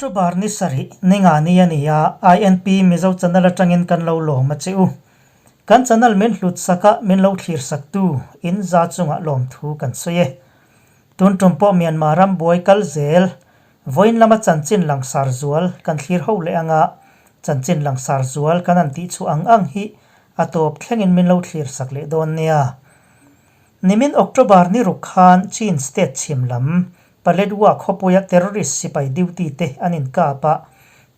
October ni sarih ni nga ni a ni a, INP Mizo channel atangin kan lo lawm a che u. Kan channel min hlut sak a, min lo thlir sak tu in za chungah lawmthu kan sawi e. Tun tum pawh Myanmar ram buai kal zel, vawiin lama chanchin langsar zual kan thlir ho leh anga chanchin langsar zual kan han tih chhuah ang ang hi a tawp thlengin min lo thlir sak leh dawn nia. Nimin October ni ruk khan Chin state chhim lam Paletwa khawpuia terrorist sipai duty te an inkap a,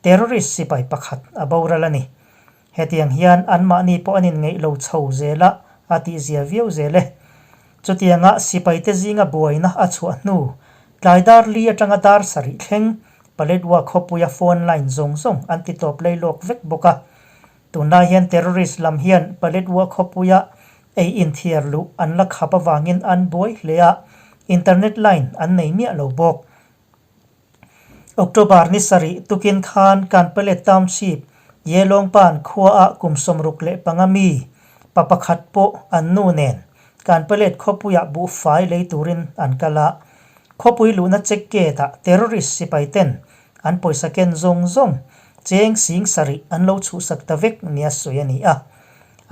terrorist sipai pakhat a boral a ni. Hetiang hian anmahni pawh an inngeih lo chho zel a, a tihzia viau zel e. Chutianga sipaite zinga buaina a chhuah hnu, tlai dar li atanga dar sarih thleng Paletwa khawpuia phone line zawng zawng an ti tawp leilawk vek bawk a. Tunlai hian terrorist lam hian Paletwa khawpuia ei inthiar luh an la khap avangin an buai hle a, internet line an nei miah lo bawk. October ni sarih tukin khan Kanpalet Township, Yelawngpan khuaah kum 65 mi pa pakhat pawh an nu nen Kanpalet khawpuiah buhfai lei turin an kal a. Khawpui luhna check gate-ah terrorist sipai ten an pawisa ken zawng zawng cheng sing sarih an lo chhuhsak ta vek nia sawi a ni a.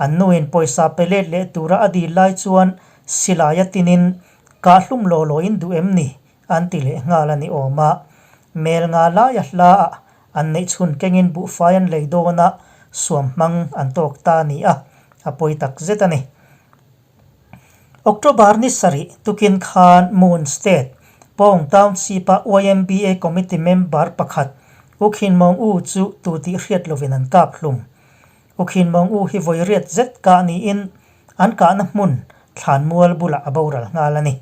An nuin pawisa pe let leh tura a dil lai chuan silaia tinin kahhlum law law in duh em ni an ti leh nghal a ni awm a. Mel nga laia hla ah an neih chhun kengin buhfai an lei dawn a, suam hmang an tawk ta a ni a, a pawi tak zet a ni. October ni sarih tukin khan Moon State, Pawng Township-a YMBA Committee member pakhat U Khin Maung U chu tu tih hriat lovin an kap hlum. U Khin Maung U hi vawi riat zet kah niin an kahna hmun thlanmual bulah a boral nghal a ni.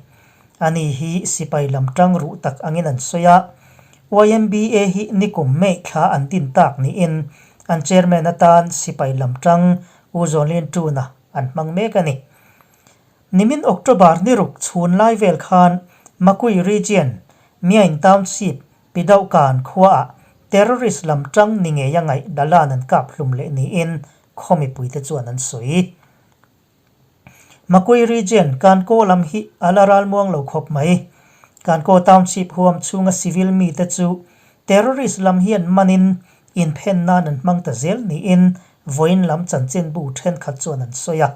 Ani hi sipai lam tang ruh tak angin an sawi a, YMBA hi nikum May thla an din tak niin an chairman atan sipai lam tang U Zawnlin Tuna an hmang mek a ni. Nimin October ni ruk chhun lai vel khan Makui Region, Myaing Township, Pidauhkan khuaah terrorist lam tang ni ngei a ngaih Dalan an kap hlum leh niin khaw mipuite chuan an sawi. Makui Region, Kankaw lam hi a la ralmuang lo khawp mai. Kankaw Township huam chhunga civil mite chu terrorist lam hian manin Inphen nan an hmang ta zel niin vawiin lam chanchinbu thenkhat chuan an sawi a.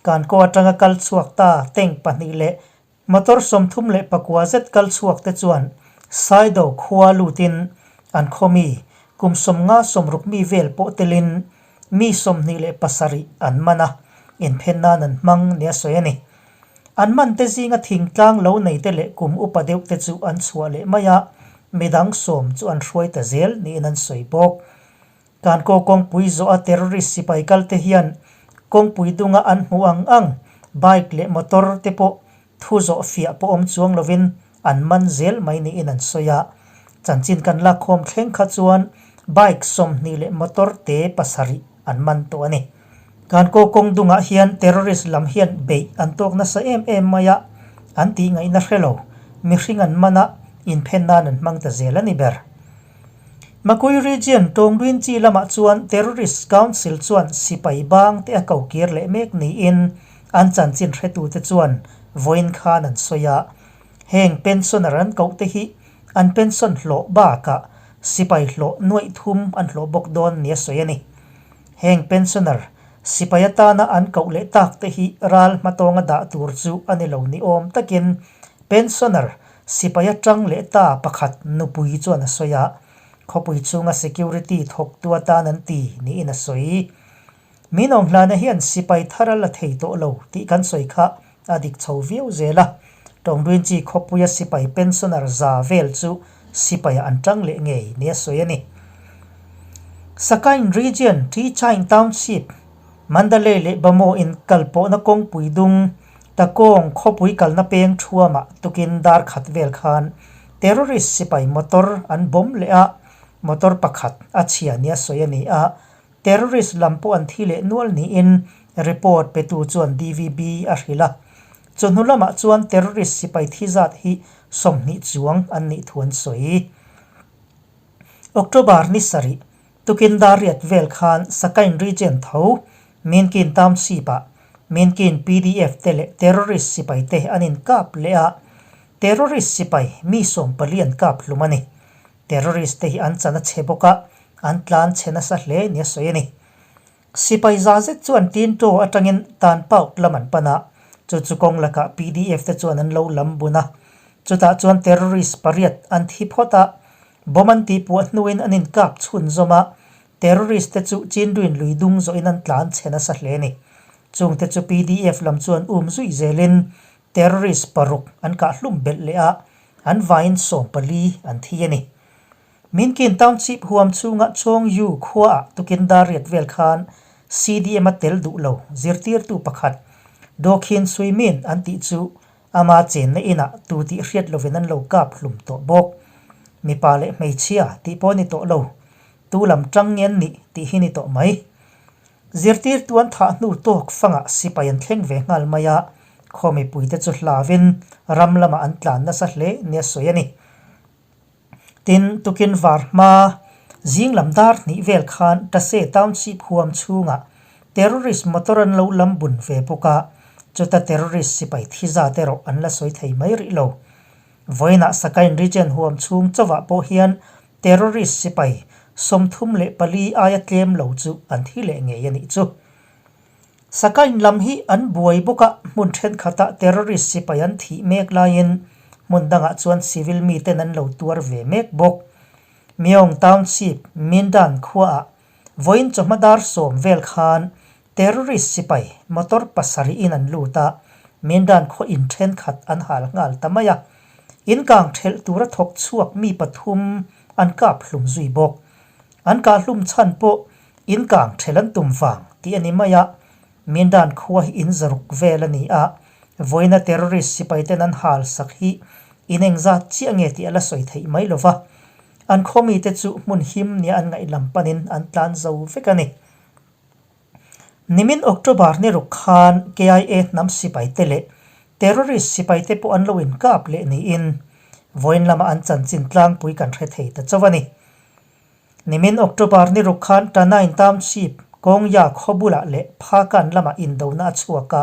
Kankaw atanga kal chhuak ta tank pahnih leh motor 39 zet kal chhuak te chuan Saido khua lutin an khaw mi kum 50 60 mi vel pawh telin mi 27 an man a, inphen nan an hmang nia sawi a ni. An man te zinga thingtlang lo nei te leh kum upa deuh te chu an chhuah leh mai a, midang sawm chu an hruai ta zel niin an sawi bawk. Kankaw kawngpui zawh a terrorist sipai kal te hian kawngpui dunga an hmuh ang ang bike leh motor te pawh thu zawh fiah pawh awm chuang lovin an man zel mai niin an sawi a. Chanchin kan lakkhawm thleng kha chuan bike 20 leh motor te pasarih an man tawh a ni. Kankaw kawng dungah hian terrorist lam hian beih an tawk nasa em em mai a, an tih ngaihna hre lo, mihring an man a, inphen nan an hmang ta zel a ni ber. Makui Region Tawngduin chi lamah chuan Terrorist Council chuan sipai bang te a ko kir leh mek niin an chanchin hretute chuan vawiin khan an sawi a. Heng pensioner an koh te hi an pension hlawh bakah sipai hlawh nuaih thum an hlawh bawk dawn nia sawi a ni. Heng pensioner sipai atana an koh leh tak te hi ral hmatawnga dah tur chu a ni lo ni awm takin pensioner sipai atang leh ta pakhat nupui chuan a sawi a, khawpui chhunga security thawktu atan an ti niin a sawi. Min awm hlana hian sipai thar a la thei tawh lo tih kan sawi kha a dik chho viau zel a, Tawngduin chi khawpuia sipai pensioner za vel chu sipaiah an tang leh ngei nia sawi a ni. Sakain Region, Ṭhichain Township, Mandalay leh Bamaw in kalpawhna kawngpui dung, Takawng khawpui kalna peng thuamah tukin dar khat vel khan terrorist sipai motor an bomb leh a, motor pakhat a chhia nia sawi a ni a, Terrorist lam pawh an thi leh nual niin report petu chuan DVB a hrilh a. Chawhnu lamah chuan terrorist sipai thi zat hi 20 chuang an nih thu an sawi. October ni sarih, tukin dar riat vel khan Sakain region tho Minkin Township-ah Minkin PDF te leh terrorist sipai te an inkap leh a, terrorist sipai mi 14 an kap hlum a ni. Terrorist te hi an chan a chhe bawk a, an tlan chhe nasa hle nia sawi a ni. Sipai za zet chuan Tinto atangin Tanpauk lam an pan a, chu chu kawng lakah PDF te chuan an lo lam bun a. Chutah chuan terrorist pariat an thi phawt a, bomb an tihpuah hnuin an inkap chhunzawm a, terrorist te chu Chinduin lui dung zawhin an tlan chhe nasa hle a ni. Chungte chu PDF lam chuan um zui zelin terrorist paruk an kahhlum belh leh a, an vaiin 14 an thi a ni. Minkin Township huam chhunga Chawngyu khuaah tukin dar riat vel khan CDM a tel duh lo zirtirtu pakhat Dawkhin Suimin an tih chu ama chenna inah tu tih hriat lovin an lo kap hlum tawh bawk. Mipa leh hmeichhia tih pawh ni tawh lo, tu lam tang nge an nih tih hi ni tawh mai. Zirtirtu an thah hnu tawk fangah sipai an thleng ve nghal mai a, khaw mipuite chu hlavin ram lamah an tlan nasa hle nia sawi a ni. Tin, tukin var hma zing lam dar hnih vel khan Tase Township huam chhungah terrorist motor an lo lam bun ve bawk a, chuta terrorist sipai thi zat erawh an la sawi thei mai rih lo. Vawiinah Sakain Region huam chhung chauhah pawh hian terrorist sipai 34 aia tlem lo chu an thi leh ngei a nih chu. Sakain lam hi an buai bawk a, hmun thenkhatah terrorist sipai an thih mek laiin hmun dangah chuan civil miten an lo tuar ve mek bawk. Myeong Township, Mindan khuaah vawiin chawhma dar sawm vel khan terrorist sipai motor pasarihin an lut a, Mindan khaw in thenkhat an hal nghal ta mai a. In kang thelh tura thawk chhuak mi pathum an kap hlum zui bawk. An kah hlum chhan pawh In kang ṭhel an tum vang tih a ni mai a, Mindan khua hi in zaruk vel a ni a, vawiina terrorist sipai ten an hal sak hi in engzat chiah nge tih a la sawi theih mai lo va, an khaw mite chu hmun him nia an ngaih lam panin an tlan zo vek a ni. Nimin October ni ruk khan KIA hnam sipai te leh terrorist sipai te pawh an lo inkap leh niin vawiin lama an chanchin tlangpui kan hre thei ta chauh a ni. Nimin October ni ruk khan Tanain Township, Kawngya khaw bulah leh Phakan lamah indona a chhuak a,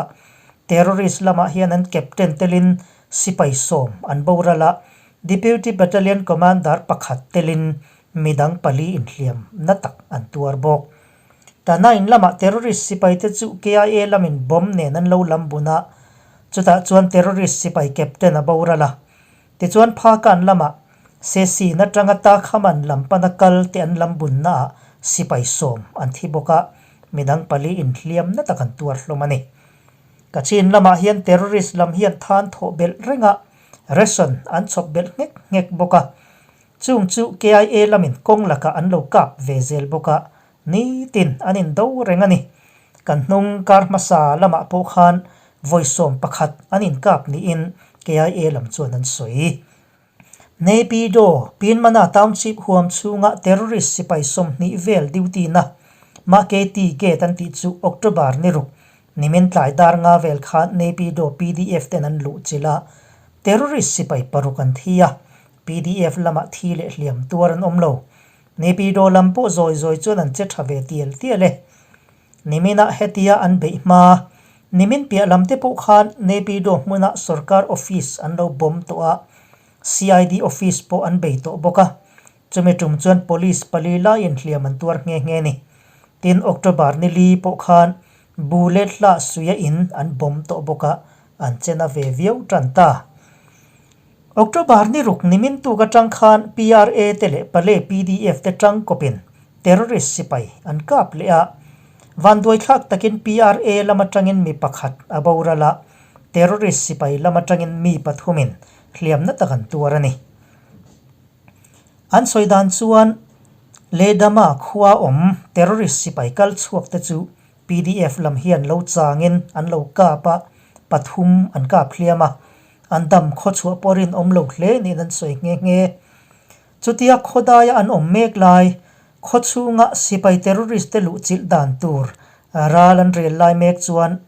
terrorist lamah hian an captain telin sipai sawm an boral a, Deputy Battalion Commander pakhat telin midang pali inhliam na tak an tuar bawk. Tanain lamah terrorist sipaite chu KIA lamin bomb nen an lo lam bun a, chutah chuan terrorist sipai captain a boral a, Tichuan Phakan lamah Sesi natanga Takhaman lam pana kal te an lam bunnaah sipai sawm an thi bawk a, midang pali inhliam na tak an tuar hlawm a ni. Kachin lamah hian terrorist lam hian than thawh belh reng a, ration an chhawp belh nghek nghek bawk a. Chung chu KIA lamin kawng lakah an lo kap ve zel bawk a, Nitin an indo reng a ni. Kan hnung kar hmasa lamah pawh khan vawi 11 an inkap niin KIA lam chuan an sawi. Naypyidaw, Pyinmana Township huam chhunga terrorist sipai 20 vel duty na Maketi Gate an tih chu October ni ruk nimin tlai dar nga vel khan Naypyidaw PDF ten an luh chilh a, terrorist sipai paruk an thi a, PDF lamah thi leh hliam tuar an awm lo. Naypyidaw lam pawh zawi zawi chuan an che tha ve tial tial e. Niminah hetia an beih hma, nimin piah lam te pawh khan Naypyidaw hmuna sorkar office an lo bomb tawh a, CID office pawh an bei tawh bawk a. Chumi tum chuan police pali laiin hliam an tuar nghe nghe ni. Tin, October ni li pawh khan Bu let hlah suia in an bomb tawh bawk a, an che na ve viau tan ta. October ni ruk nimin tuk atang khan PRA te leh Pale PDF te tang kawpin terrorist sipai an kap leh a. Vanduaithlak takin PRA lam atangin mi pakhat a boral a, terrorist sipai lam atangin mi pathumin hliamna tak an tuar a ni. An sawi dan chuan Ledama khua awm terrorist sipai kal chhuak te chu PDF lam hian lo changin an lo kap a, pathum an kap hliam a. An dam khawchhuah pawh rinawm lo hle niin an sawi nghe nghe. Chutia khawdaia an awm mek lai, khawchhunga sipai terrorist te luhchilh dan tur ral an rel lai mek chuan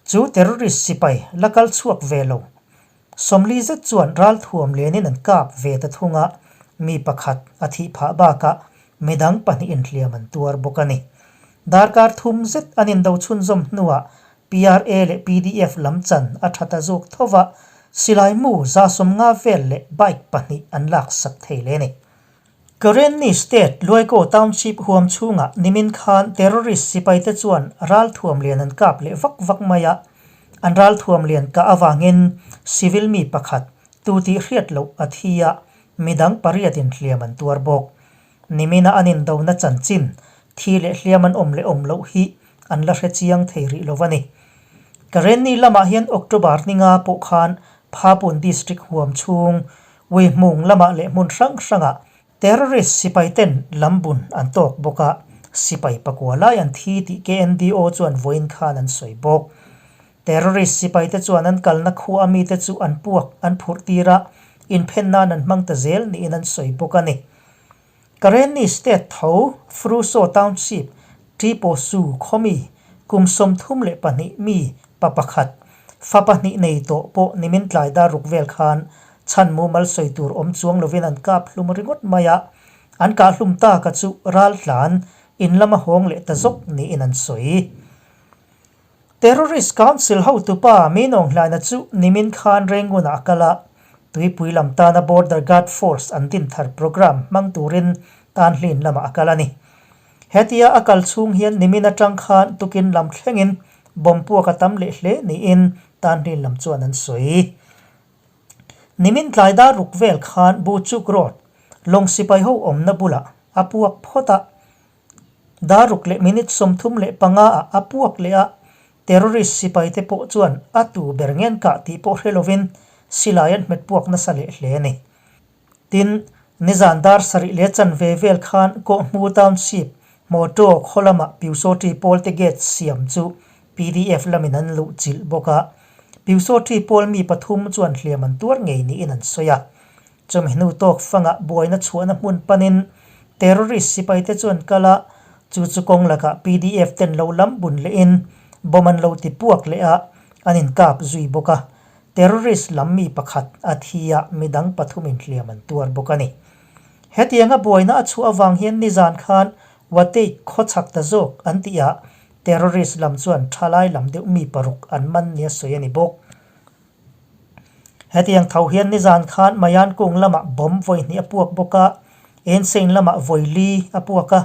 chu terrorist sipai la kal chhuak ve lo. 40 zet chuan ral thuam lenin an kap ve ta thung a, mi pakhat a thih phah bakah midang pahnih inhliam an tuar bawk a ni. Darkar thum zet an indo chhunzawm hnuah PRA leh pdf lam chan a tha ta zawk tho va, silai mu 150 vel leh bike pahnih an laksak thei le ni. Karenni State Luaikaw Township huam chhungah nimin khan terrorist sipaite chuan ralthuam lian an kap leh vak vak mai a, an ralthuam lian kah avangin civil mi pakhat tu tih hriat loh a thi a, midang pariatin hliam an tuar bawk. Nimina an indona chanchin thi leh hliam an awm leh awm loh hi an la hre chiang thei rih lo a ni. Karenni lamah hian October ninga pawh khan Phapun District huam chhung Uihmung lamah leh hmun hrang hrangah terrorist sipai ten lambun an tawk bawk a, sipai pakua lai an thi tih KNDO chuan vawiin khan an sawi bawk. Terrorist sipai te chuan an kalna khua ami te chu an puak an phurh tir a, inphen nan an hmang ta zel niin an sawi bawk a ni. Karenni State tho Fruso Township Triposu khawmi kum 32 mi pa pakhat fa pahnih nei tawh pawh nimin tlai dar ruk vel khan chhan mumal sawi tur awm chuang lovin an kap hlum ringawt mai a, an kah hlum taka chu ral tlan in lama hawng leh ta zawk niin an sawi. Terrorist Council hotupa Min Aung Hlaina chu nimin khan Rangoon-ah a kal a, tuipui lam tana Border Guard Force an din thar programme hmang turin Tanhlin lamah a kal a ni. Hetia a kal chhung hian nimin atang khan tukin lam thlengin bomb puak a tam leh hle niin Tanhlin lam chuan an sawi. Nimin tlai dar ruk vel khan Buchuk Road, lawng sipai ho awmna bulah a puak phawt a, Dar ruk leh minute 35 ah a puak leh a, terrorist sipai te pawh chuan a tu ber ngen kah tih pawh hre lovin silai an hmet puak nasa leh hle a ni. Tin, nizan dar sarih leh chanve vel khan Kawhmu Township, Motor khaw lama Pyusawṭi pawlte gate siam chu pdf lamin an luh chilh bawk a, Pyusawṭi pawl mi pathum chuan hliam an tuar ngei niin an sawi a. Chumi hnu tawk fangah buaina chhuahna hmun panin terrorist sipaite chuan kal a, chu chu kawng lakah pdf ten lo lam bun lehin bomb an lo ti puak leh a, an inkap zui bawk a. Terrorist lam mi pakhat a thi a, midang pathumin hliam an tuar bawk a ni. Hetianga buaina a chhuah avang hian nizan khan Wateik khaw chhak ta zawk an tih ah terrorist lam chuan thalai lam deuh mi paruk an man nia sawi a ni bawk. Hetiang tho hian nizan khan Mayan kung lamah bomb vawi hnih a puak bawk a, Ensein lamah vawi li a puak a.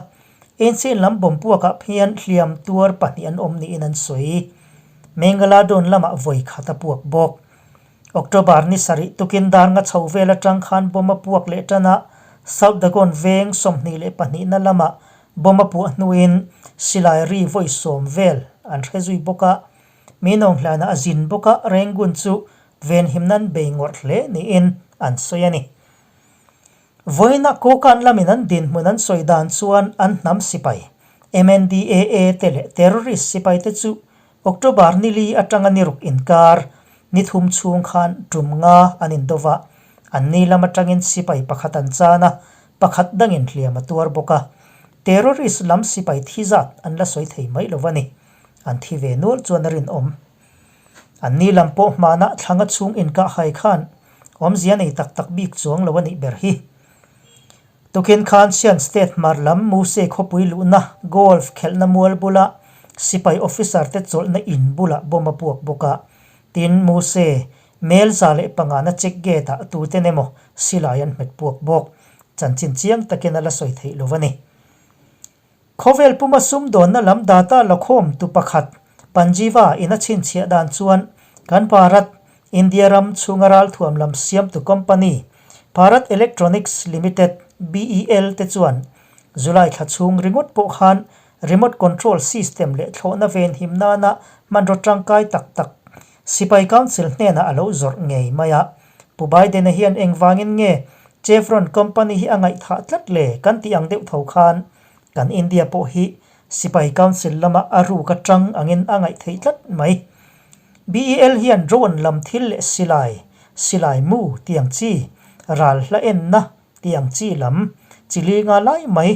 Ensein lam bomb puakah hian hliam tuar pahnih an awm niin an sawi. Mengaladon lamah vawi khat a puak bawk. October ni sarih tukin dar nga chho vel atang khan bomb a puak leh tan a, South Dagon veng 22 na lamah bomb a puah hnuin silai ri vawi sawm vel an hre zui bawk a. Min awng hlanah a zin bawk a, Rangoon chu venhim nan bei ngawrh hle niin an sawi a ni. Vawiina Kokan lamin an dinhmun an sawi dan chuan an hnam sipai, MNDAA te leh terrorist sipai te chu October ni li atanga ni ruk inkar ni thum chhung khan tum nga an indo va, an ni lam atangin sipai pakhat an chan a, pakhat dangin hliam a tuar bawk a. Terrorist lam sipai thi zat an la sawi thei mai lo a ni. An thi ve nual chuan a rinawm. An ni lam pawh hmanah thlanga chhung inkah hai khan awmzia nei tak tak bik chuang lo a nih ber hi. Tukin khan Sian State hmar lam Muse khawpui luhna golf khelhna mual bula sipai officer te chawlhna in bulah bomb a puak bawk a, tin Muse mel za leh pangana check gate ah tuten emaw silai an hmet puak bawk. Chanchin chiang takin a la sawi theih lo a ni. Khawvel puma sumdawnna lam data lakhawm tu pakhat Panjiva in a chhinchhiah dan chuan kan Bharat, India ram chhunga ralthuam lam siamtu company Bharat Electronics Limited, BEL, te chuan July thla chhung ringawt pawh khan remote control system leh thlawhna venhim nana hmanraw tangkai tak tak Sipai Council hnenah a lo zawrh ngei mai a. Pu Biden-a hian engvangin nge Chevron company hi a ngaihthah tlat le kan tih ang deuh tho khan kan India pawh hi Sipai Council lama a ruk atang angin a ngaih theih tlat mai. BEL hian drone lam thil leh silai, silai mu tiang chi, ral hla enna tiang chi lam chi li nga lai mai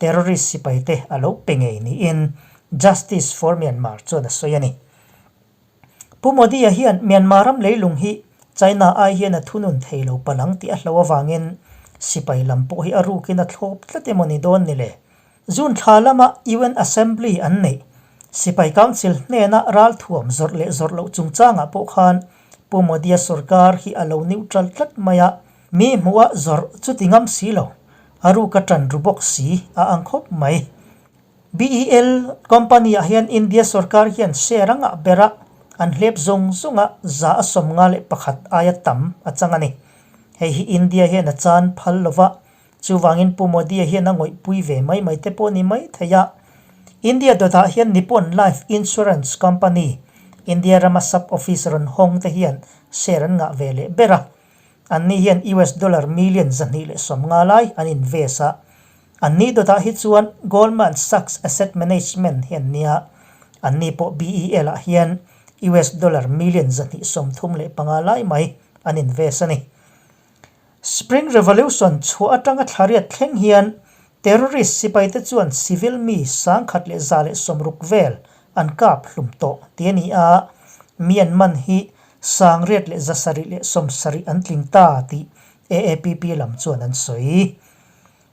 terrorist sipai te a lo pe ngei niin Justice for Myanmar chuan a sawi a ni. Pu Modi-a hian Myanmar ram leilung hi China ai hian a thunun thei lo palang tih a hlo avangin sipai lam pawh hi a rukin a thlawp tlat emaw ni dawn ni le? June thla lama UN Assembly an neih Sipai Council hnena ralthuam zawrh leh zawrh loh chungchangah pawh khan Pu Modi-a sorkar hi a lo neutral tlat mai a, mi hmuha zawrh chu ti ngam si lo. A ruk a ṭan ru bawk si a ang khawp mai. BEL company ah hian India sorkar hian share a ngah ber a, an hlep zawng zawng a 151 aia tam a chang a ni. Hei hi India hian a chan phal lo va, chuvangin Pu Modi-a hian a ngawihpui ve mai mai te pawh ni mai thei a. India dawtah hian Nippon Life Insurance Company, India rama sub office rawn hawng te hian share an ngah ve leh ber a. Anni hian US dollar million 250 lai an invest a. Anni dawtah hi chuan Goldman Sachs Asset Management hi an nia. Anni pawh BEL ah hian US dollar million 235 lai mai an invest a ni. Spring Revolution chhuah atanga thlariat thleng hian terrorist sipaite chuan civil mi 1160 vel an kap hlum tawh tih a ni a, mi an man hi 8,770 an tling ta tih AAPP lam chuan an sawi.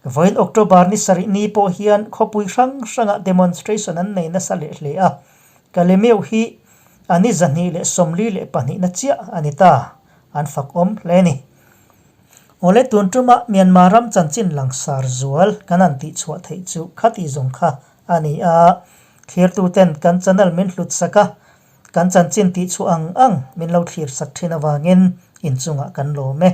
Vawiin October ni sarih ni pawh hian khawpui hrang hrangah demonstration an nei nasa leh hle a, Kalemeu hi a ni 242 na chiah a ni ta, an fakawm hle a ni. Awle tun tuma Myanmar ram chanchin langsar zual kan han tihchhuah theih chu khati zawng kha a ni a, thlirtuten kan channel min hlut sak a, kan chanchin tihchhuah ang ang min lo thlir sak thin avangin inchungah kan lawm e.